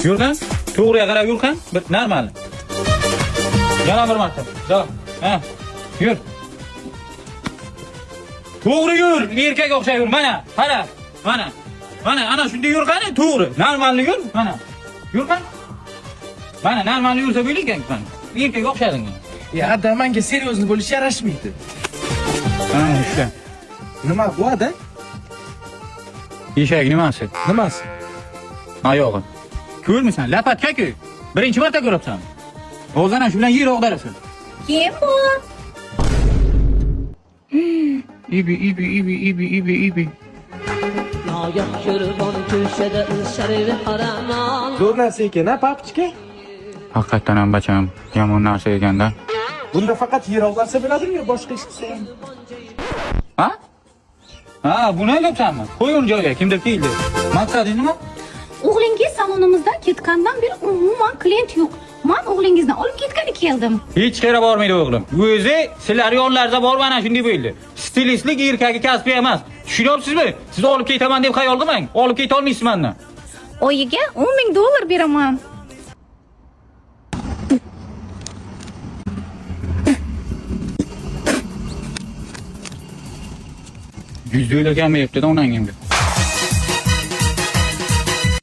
Yur qani. To'g'riga qarab yur qani. Bir normal. Yana bir marta. Davom. Ha. Yur. To'g'ri yur, erkak o'xshab yur. Mana, qara. Mana. Mana, ana shunday yur qani, to'g'ri. Normalni yur, mana. Yur qani. Mana, normalni yursa bo'lar ekan, mana. Erkak o'xshading. Ya ada menga серьезный bo'lish yarashmaydi. Ha, ishla. Nima bu ada? Eshak nimasi? Nimasi? Oyog'i. Ko'rmisan, lapatka-ku. Birinchi marta ko'ryapsan. Hozir ana shu bilan yer ag'darasan. Kim bu? Ibi, ibi, ibi, ibi, ibi, ibi. Nagah ko'ribon ko'chada sharifi haramon. Zo'r narsa ekan, ha, papichka? Haqiqatdan ham bacham, yomon narsa ekanda. Bunda faqat yer ag'darsa bo'ladimi yo boshqa ish qilsa ham? Ha? Ha, buni aytyapsanmi? Qo'y uni joyiga, kimdir keldi. Maqsading nima? O'g'lingiz salonimizdan ketgandan beri umuman klient yo'q. Man o'g'lingizni olib ketgani keldim. Hech qayerga bormaydi o'g'lim. O'zi sizlar yonlarida borib ana shunday bo'ldi. Stilistlik erkagi kasbi emas. Tushunyapsizmi? Sizni olib ketaman deb xayol qilmang. Olib keta olmaysiz mendan. Oyiga 10 ming dollar beraman. $100 kam beryapti-da onang endi.